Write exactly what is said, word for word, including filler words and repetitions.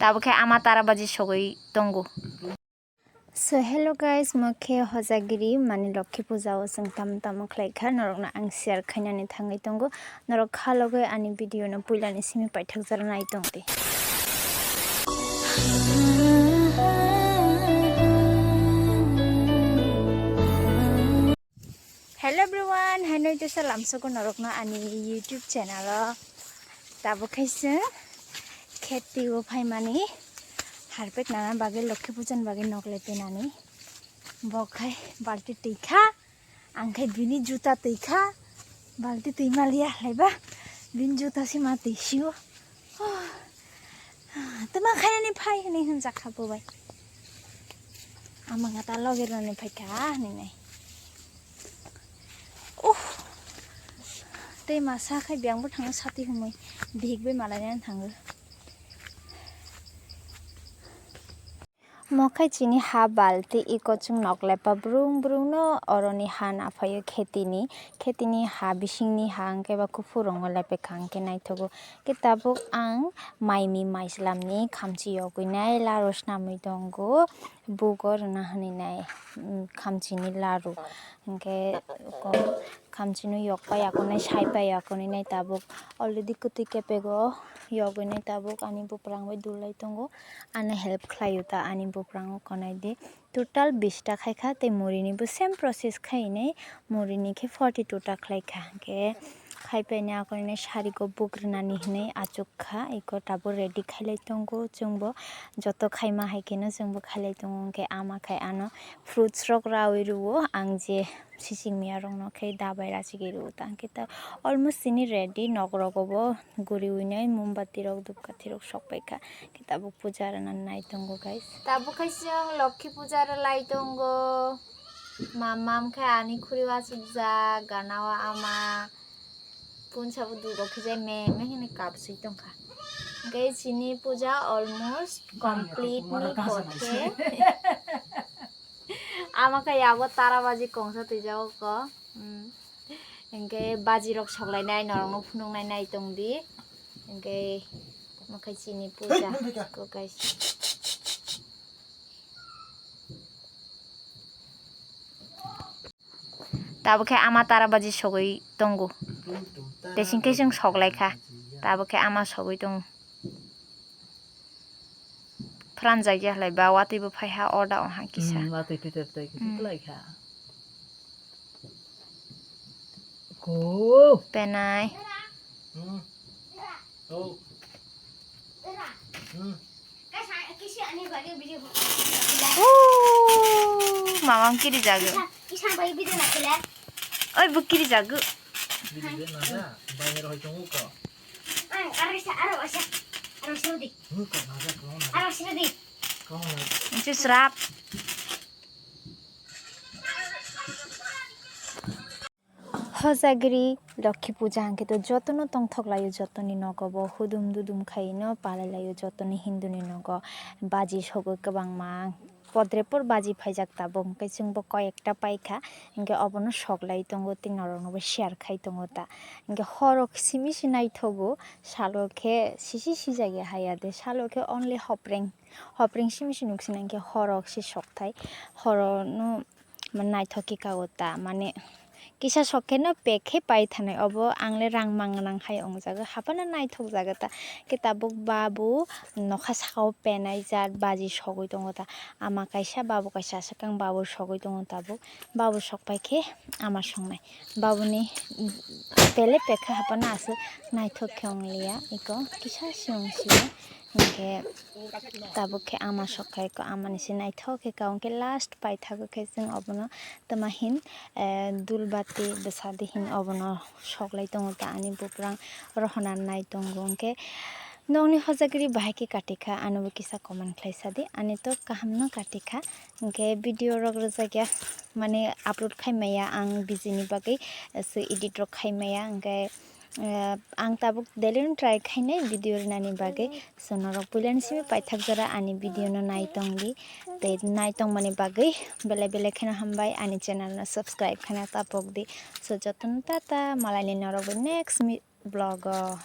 Tabuk khe ama tara baji sogwi tongo. So hello guys, mo khe Hojagiri mani Lokhi Puja o chwng tamo tamo khlai kha, norokno ang share khainani thangwi tongo. Norok kha logwi ani video no puilani simi paithak jora nai tong di. Hello everyone, haino teisa lamsogo norokno ani YouTube channel o. Tabuk khe chwng kheti o phaimani harpet nana bagwi, Lokhi Pujan bagwi nok lepenani. Bo khai balti twi kha, ang khai bini juta twi kha, balti twi maliya halaiba, bini juta se ma twi sio. Tama khainani phai hinwi hwnjak kha bo bai. Ama ngata loge rani phai kha hinwi nai. Uh. Tei masa khai biyang bo thango sati humui. Bihik bai malai nani thango. Mo khai chini ha balti iko chwng nok lepa brung brung no oroni ha naphaio khetini. Khetini ha bisingni ha hwnkhe ba kuphur rongo lepekha hwnkhe naithogo. Khe tabuk ang maimi maislamni khamchi yogwi nai laro snamwi tongo. Bugo rwna hwnwi nai, mm, khamchini laru. Hwnkhe ko-, khamchino yokpai akonai, saipai akonai nai tabuk. Already kwtwi kepego yogwi nai tabuk ani buprang bai dulai tongo. Ano help khlaio ta ani buprang o konai di. Total bish ta khai kha, tei murini bo same process khai nai. Murini khe forty two ta khlai kha. Hwnkhe khai paini akonai sari go bugrwnani hinwi achuk kha, iko tabuk ready khailai tongo. Chwngbo joto khaima hai kheno chwngbo khailai tongo, hwnkhe ama khai ano fruits rok rawi rwo, ang je sising miya rokno khe dabai rachigwi rwo ta, hwnkhe ta almost chini ready, nok rogo bo guriwi nai, mombati rok, dhupkathi rok sok pai kha, hwnkhe tabuk puja rwna nai tongo guys. Tabuk khai chwng Lokhi puja rwlai tongo, mamam khe ani khuri wasukjak, ganao ama. Punsa bo dui rok khe jai me me hwnwi kap swi tong kha. Hwnkhe chini puja almost complete ni pothe. Ama khe yago tara baji kongsa twi jago ko. Hmm. Hwnkhe baji rok sok lai nai, norok no phunuk nai nai tong di. Hwnkhe mo khe chini puja ko guys. Tabuk khe ama tara baji sogwi tongo. Tesing tesing sok lai kha. Tabuk khe ama sogwi tongo. Pran jagya halai ba watwi bo phai ha, order o ha kisa. Hmm, watwi twi twi twi kisa Hmm. Klai kha. Ko. Penai. Hmm. Oh. Hmm. Ooh, mamang kiri jago. Oi, bo kiri jago. Nse srap. Hojagiri Lokhi puja hwnkhe to jotono tongthok laio, jotoni nogo bo hudum dudum khaino palai laio, jotoni Hinduni nogo baji sogwi kwbangma podrepor baji phaijak tabuk, hwnkhe chwngbo koi ekta paikha, hwnkhe obono sok lai tongo, tei norokno bo share khai tongo ta. Hwnkhe horok simi se naithogo, salo khe sisi sijak ya haya de, salo khe only hopreng, hopreng simi se nuksinai, hwnkhe horok se sokthai, horono. Naithok khe kago ta, mane kisa sok khe no pack khe pai thanai, obo ang le rang mang nang hai ong jago, haphano naithok jago ta. Khe tabuk babu nokha saka o penai jat baji sogwi tongo ta, ama kaisa babu kaisa aswk ang babu sogwi tongo tabuk, babu sok pai khe ama songnai, babuni bele pack khe haphano aswk naithok khe ong liya, eko kisa se ong sio. Hwnkhe tabuk khe ama sok khai ko, amani se naithok khe ka, hwnkhe last paithago khe chwng obono twma hin, eh, dulbati bwsadi hin obono sok lai tongo ta ani buprang rohona nai tongo. Hwnkhe nokni hojagiri bahai khe kati kha, anobo kisa comment khlai sadi, ani to kaham no kati kha. Hwnkhe video rok rwjak ya, mane upload khai maya ang, busy ni bagwi, eh, so edit rok khai maya, hwnkhe. Eh, ang tabuk daily no try khainai video rwnani bagwi. So, norok puilani simi paithak jora ani video no nai tongdi. Tei nai tongmani bagwi belai belai kheno hambai, ani channel no subscribe khaina tapokdi. So, jotono tata, malaini norok bai next mi-, vlog o.